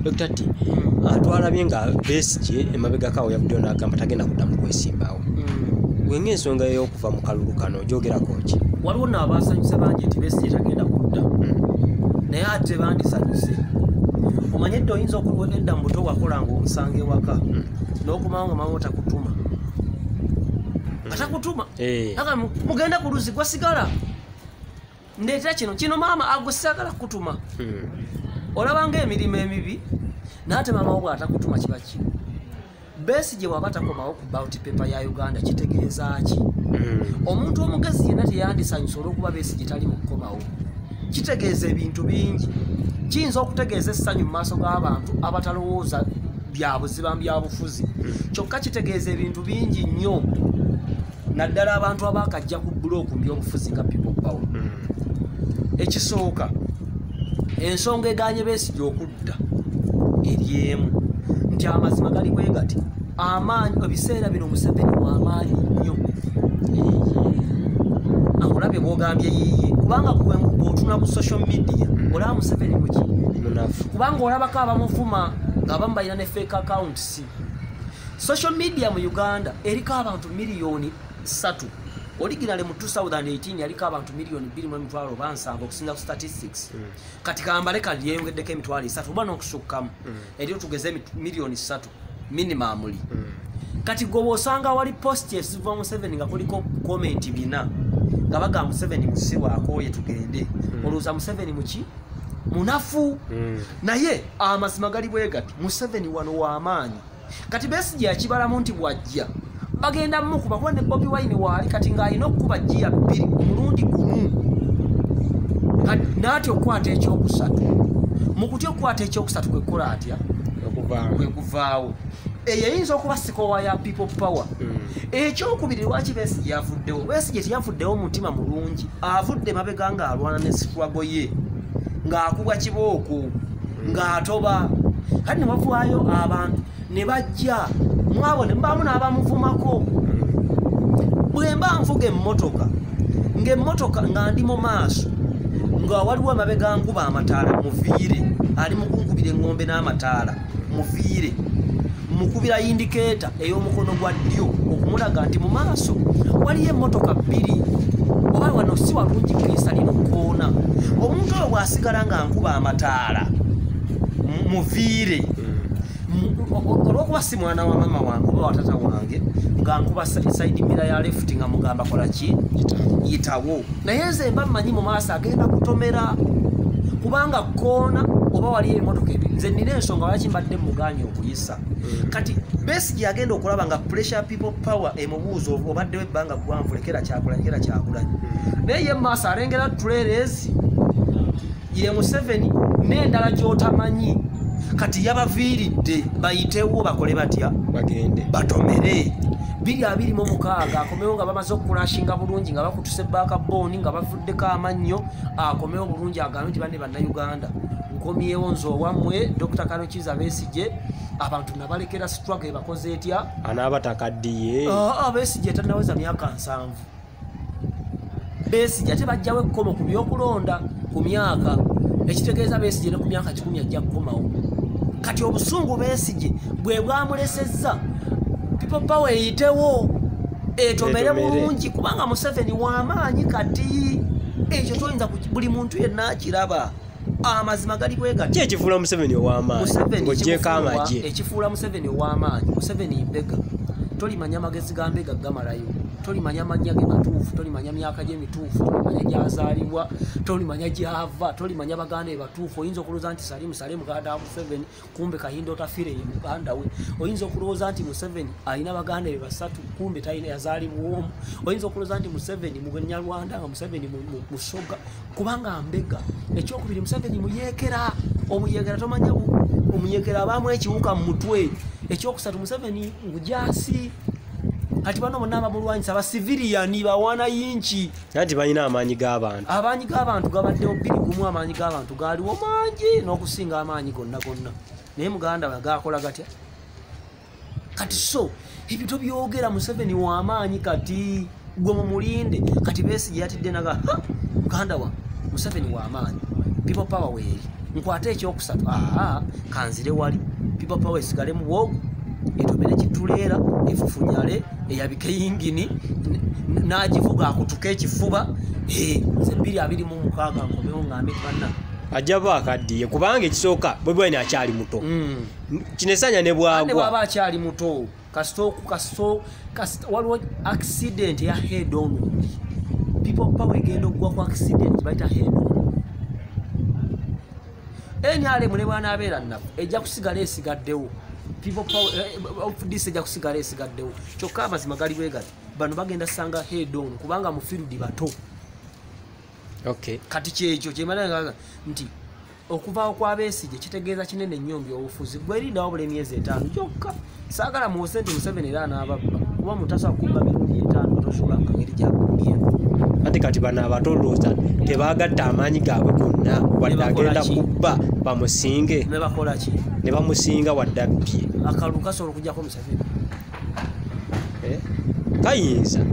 Dr. T, twalabye nga Besigye emabegako awo yavuddeyo n'agamba tagenda kuddamu kwesimbawo. Gwe ng'ensonga ey'okuva mu kalulu kano ogyogerako ki? Waliwo nno abasanyuse bangi nti Besigye tagenda kudda, naye ate bandisanyuse. Omanye edda oyinza edda mu buto wakolanga omusango ewaka n'okomawo nga maama takutuma, atakutuma aga mugende ku luzzi gwasigala ndeetera kino kino maama agwe saagala kukutuma. Olabanga emirimu emibi, naye ate maama wo bw'atakutuma kiba ki? Besigye bw'aba takomawo ku ballot paper ya Uganda kitegeeza ki? Omuntu omugezi yenna teyandisanyuse olw'okuba Besigye tali mu kukomawo. Kitegeeza ebintu bingi. Kiyinza okutegeeza essanyu mu maaso g'abantu abatalowooza bya buziba bya bufuzi. Kyokka kitegeeza ebintu bingi nnyo, naddala abantu abaakajja ku bulooku mu byobufuzi nga People Power. Ekisooka, ensonga egaanye Besigye okudda eri emu nti amazima gali bwe gati, amaanyi ebiseera bino Museveni w'amaanyi nnyo. Olabye bw'ogambye yiye, kubanga gwe bw'otunula ku social media olaba Museveni muki munafu, kubanga olabako abamuvuma ng'abamu balina ne fake accounts. Social media mu Uganda eriko abantu 3 miliyoni. Originally mu 2018 yaliko abantu 2.7 miliyoni okusinza ku statistics. Kati kambale kali yeyongeddeko 300,000 oba n'okusukkamu, eriyo tugeze 3 miliyoni minimumly. Kati gwe bw'osanga wali post esiva Museveni nga kuliko comment 4 nga bagamba Museveni musiru akooye tugende, olowooza Museveni muki? Munafu. Naye amazima gali bwe gati, Museveni wano w'amaanyi. Kati Besigye yakibalamu nti bw'ajja bagenda mukuba, kuba ne Bobi Wine waali kati ng'alina okukuba giya bbiri omulundi gumu. N'atya okukwata ekyokusatu. Mu kutya okukwata ekyokusatu kwe kukola atya? Kwe kuvaawo. Eyo eyinza okuba sikowa ya People Power. Ekyokubiri, lwaki Besigye yavuddewo? Besigye teyavuddewo mutima mulungi, avudde mabega ng'alwana ne struggle ye, ng'akubwa kibooko, ng'atoba. Kati ne bavaayo abantu ne bajja mwabo ne mubaamu n'abamuvumako. Bwe mba nvuga emmotoka, ng'emmotoka nga ndi mu maaso, nga waliwo amabega nkuba amataala, muviire ali mu kunkubira eŋŋombe n'amataala, muviire mukubira indicator ey'omukono gwa ddyo okumulaga nti mu maaso waliyo emmotoka bbiri, oba wano si walungi kuyisa lino kkoona. Omuntu oyo bw'asigala nga nkuba amataala, muviire olw'okuba si mwana wa mama wange oba wa tata wange, nga nkuba side mirror ya left nga mugamba kola ki? Yitawo. Naye nze mba mmanyi mu maaso agenda kutomera kubanga koona oba waliyo emmotoka ebiri. Nze nina ensonga lwaki mbadde muganye okuyisa. Kati Besigye agenda okulaba nga pressure People Power emubuuza, obaddewo ebbanga ggwanvu, lekera Kyagulanyi, lekera Kyagulanyi. Naye ye maaso alengera trailers ye Museveni n'endala gy'otamanyi. Kati yabaviiridde bayitewo bakole batya? Bagende. Batomere 2026 akomewo nga bamaze okukulashinga bulungi, nga bakutuse backbone, nga bavuddeko amannyo, akomewo bulungi agambe nti banne Bannayuganda, nkomyewo nze owammwe Dr. Kano Kiza Besigye. Abantu nabalekera struggle ebakoze etya? Anaaba takaddiye? Ah, Besigye tanaweza myaka 70. Besigye ate bajjawo ekkomo ku byokulonda ku myaka, ekitegeeza Besigye ne ku myaka 100 ajja kukomawo. Kati obusungu Besigye bwe bwamulesezza People Power eyitewo etomere Etomere. bulungi, kubanga Museveni w'amaanyi kati. Ekyo toyinza buli muntu yenna akiraba, amazima gali bwe gati. Ki ekifuula Museveni ow'amaanyi Museveni ng'ogyeko amagye? Ekifuula Museveni ow'amaanyi, Museveni mbega. Tolimanya magezi ga mbega gamalayo, tolimanya mannya ge matuufu, tolimanya myaka gye mituufu, tolimanya gyazaalibwa, tolimanya gyava, tolimanya baganda be batuufu. Oyinza okulowooza nti Salimu Salimu muganda wa Museveni, kumbe Kahinda Otafiire ye muganda we. Oyinza okulowooza nti Museveni alina baganda be basatu, kumbe talina, yazaalibwa omu. Oyinza okulowooza nti Museveni Munyarwanda, nga Museveni Musoga, kubanga mbega. Ekyokubiri, Museveni muyeekera, omuyeekera tomanya omuyeekera abaamu ekiwuka mu mutwe. Ekyokusatu, Museveni ngujasi. Kati bano bonna abamulwanyisa basiviriyani bawana yinki. Anti balina amaanyi g'abantu. Amaanyi g'abantu gabaddewo 2-1. Amaanyi g'abantu gaaliwo mangi n'okusinga amaanyi gonna gonna, naye muganda we gakola gatya kati? So ebyo tobyogera. Museveni w'amaanyi kati, gwe mumulinde. Kati Besigye yatidde naga, "Ha, muganda wa Museveni w'amaanyi, People Power weeri." Nkwate ekyokusatu, aa kanzire wali People Power esigale mu bwogo, etomere kituleera, efufunyale, eyabike yingini, n'agivuga akutuka ekifuba. Nze 2026 nkomewo ngambe banna ajja ba akaddiye, kubanga ekisooka Bobi Wine akyali muto. Kino essanya ne bwagwa bwaba akyali muto, kasito waliwo accident ya head on. People Power egenda okugwa ku accident bayita head on. NRM ne bw'anaabeera nnafu ejja kusigala esigaddewo. People Power FDC ejja kusigala esigaddewo. Kyokka amazima gali bwe gati, bano bagenda sanga head on kubanga mu field bato. Okay. Kati kyekyo kyemala nti okuvaawo kwa Besigye kitegeeza kinene nnyo mu byobufuzi. Gwerinda wabula emyezi 5 gyokka. Saagala muwose nti Museveni era anaababba, kuba mutasa kubba mirundi 5 tozuulanga ngeri gy'akubbye. Ate kati bano abato olowooza tebaagatta amaanyi gaabwe gonna, wadde agenda kubba bamusinge. Ne bakola ki? Ne bamusinga wadde abbye. Akalulu kasobola okuggyako Museveni. Kayinza.